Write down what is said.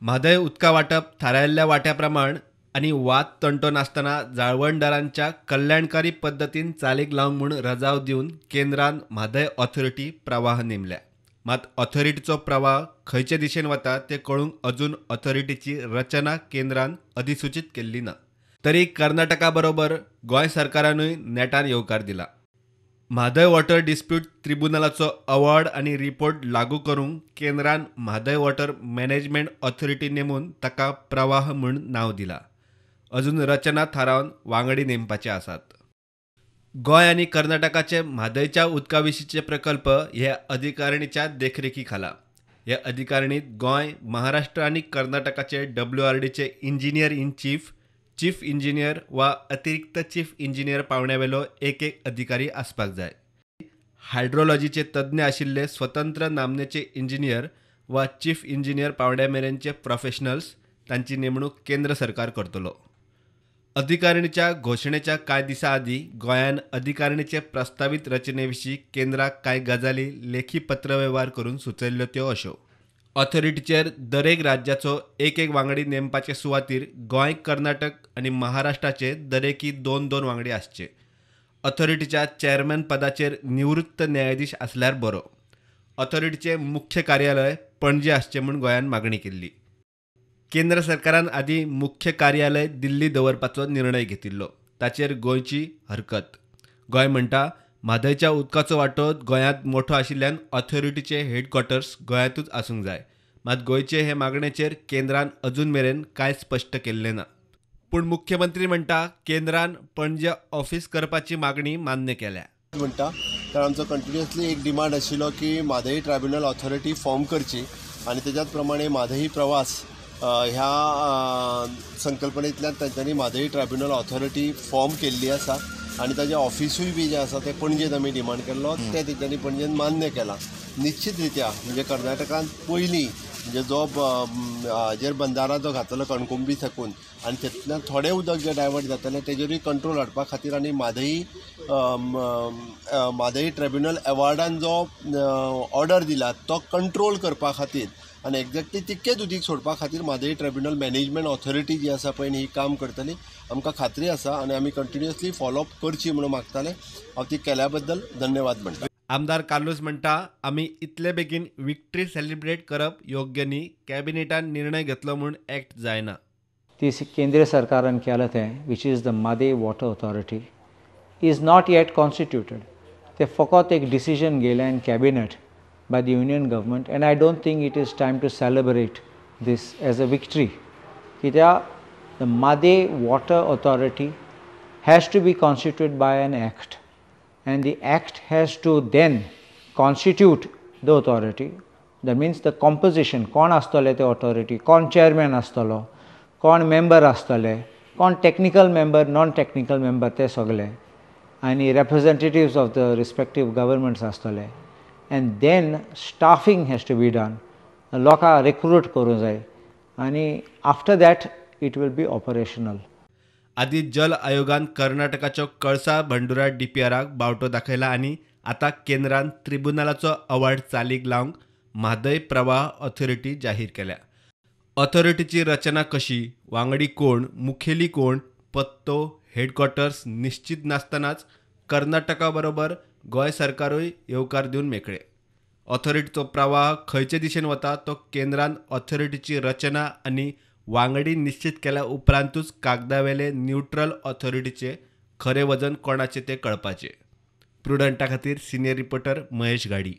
म्हादय उदका वांटप थारायल्ल्या वांट्या प्रमाण आनी वाद तंटो नासतना जाळवणदारांच्या कल्याणकारी पद्दतीन चालीक लावंक म्हूण रजाव दिवन केंद्रान म्हादय ऑथॉरिटी प्रवाह नेमल्या. मात ऑथॉरिटीचो प्रवाह खंयचे दिशेन वता तें कळूंक अजून ऑथॉरिटीची रचना केंद्रान अधिसूचीत केल्ली ना. तरी कर्नाटका बरोबर गोंय सरकारानूय नेटान येवकार दिला. म्हादय वॉटर डिस्प्यूट त्रिबुनलाचो अवॉर्ड आनी रिपोर्ट लागू करूंक केंद्रान म्हादय वॉटर मॅनेजमेंट ऑथॉरिटी नेमून ताका प्रवाह म्हूण नांव दिला. अजून रचना थारावन वांगडी नेमपाचे आसात. गोंय आनी कर्नाटकाचे म्हादयच्या उदका विशींचे प्रकल्प हे अधिकारणीच्या देखरेखी खाला. हे अधिकारणीत गोंय, महाराष्ट्र आनी कर्नाटकाचे WRDचे engineer in chief, chief engineer वा अतिरिक्त चीफ इंजिनियर पावंड्यावेलो एक एक अधिकारी आसपाक जाय. हायड्रोलॉजीचे तज्ञ आशिल्ले स्वतंत्र नामनेचे इंजिनियर वा चीफ इंजिनियर पावंड्या मेरेनचे प्रोफेशनल्स तांची नेमणूक केंद्र सरकार करतलो. अधिकारणीच्या घोशणेच्या कांय दिसां आदीं गोंयान अधिकारणीचे प्रस्तावीत रचने विशीं केंद्राक कांय गजाली लेखी पत्रवेव्हार करून सुचयल्ल्यो त्यो अश्यो. ऑथॉरिटीचेर दरेक राज्याचो एक एक वांगडी नेमपाचे सुवातीर गोंय, कर्नाटक आनी महाराष्ट्राचे दरेकी 2-2 वांगडी आसचे. ऑथॉरिटीच्या चेअरमॅन पदाचेर निवृत्त न्यायाधीश आसल्यार बरो. ऑथॉरिटीचे मुख्य कार्यालय पणजे आसचें म्हूण गोंयान मागणी केल्ली. केंद्र सरकारान आदीं मुख्य कार्यालय दिल्ली दवरपाचो निर्णय घेतिल्लो. ताचेर गोंयची हरकत. गोंय म्हणटा म्हादयच्या उदकाचो वांटो गोंयांत मोठो आशिल्ल्यान ऑथॉरिटीचे हेडक्वॉर्टर्स गोंयांतूच आसूंक जाय. मात गोंयचे हे मागणेचेर केंद्रान अजून मेरेन कांय स्पश्ट केल्लें ना. पूण मुख्यमंत्री म्हणटा केंद्रान पणजे ऑफिस करपाची मागणी मान्य केल्या. म्हणटा कारण आमचो कंटिन्युअसली एक डिमांड आशिल्लो की म्हादय ट्रायब्युनल ऑथॉरिटी फॉर्म करची आनी तेज्याच प्रमाणे म्हादय प्रवास ह्या संकल्पनेंतल्यान तांच्यांनी म्हादय ट्रायब्युनल ऑथॉरिटी फॉर्म केल्ली आसा आनी ताजें ऑफिसूय बी जें आसा तें पणजेंत आमी डिमांड केल्लो, तें तेंच्यांनी पणजेन मान्य केलां. निश्चित रित्या म्हणजे कर्नाटकान पयलीं म्हणजे जो हाजेर बंदारा जो घातलो कणकुंबी साकून आनी तेतूंतल्यान थोडें उदक जें डायवर्ट जातालें तेजेरूय कंट्रोल हाडपा खातीर आनी म्हादय म्हादय ट्रायब्युनल एवॉर्डान जो ऑर्डर दिला तो कंट्रोल करपा खातीर आनी एक्झॅक्टली तितकेंच उदीक सोडपा खातीर म्हादय ट्रायब्युनल मॅनेजमेंट ऑथॉरिटी जी आसा पळय ही काम करतली आमकां खात्री आसा आनी आमी कंटिन्युअसली फॉलोअप करची म्हणून मागताले. हांव ती केल्या बद्दल धन्यवाद म्हणटा. आमदार कार्लूस म्हणटा आमी इतले बेगीन विक्ट्री सेलिब्रेट करप योग्य न्ही. कॅबिनेटान निर्णय घेतलो म्हूण एक्ट जायना. ती केंद्रीय सरकारान केलां तें which is the Mhadei water authority is not yet constituted. ते फकत एक decision घेयलें in cabinet by the union government, and I don't think it is time to celebrate this as a victory. कित्याक the Mhadei water authority has to be constituted by an act, and the act has to then constitute the authority. That means the composition, कोण आसतले ते authority, कोण chairman आसतलो, कोण member आसतले, कोण technical member, non technical member ते सगळे, आनी representatives of the respective governments आसतले. And then staffing has to be done, लोकां रिक्रूट करूंक जाय आनी after that it will be operational. आदी जल आयोगान कर्नाटकाचो कळसा भंडुरा DPRाक बावटो दाखयला आनी आतां केंद्रान त्रिबुनलाचो अवार्ड चालीक लावंक म्हादय प्रवाह ऑथॉरिटी जाहीर केल्या. ऑथॉरिटीची रचना कशी, वांगडी कोण, मुखेली कोण, पत्तो, हेडक्वॉर्टर्स निश्चित नासतनाच कर्नाटका बरोबर गोंय सरकारूय येवकार दिवन मेकळे. ऑथॉरिटीचो प्रवाह खंयचे दिशेन वता तो केंद्रान ऑथॉरिटीची रचना आनी वांगडी निश्चित केल्या उपरांतूच कागदावेले न्यूट्रल ऑथॉरिटीचे खरें वजन कोणाचें तें कळपाचें. प्रुडंटा खातीर सिनियर रिपोर्टर महेश घाडी.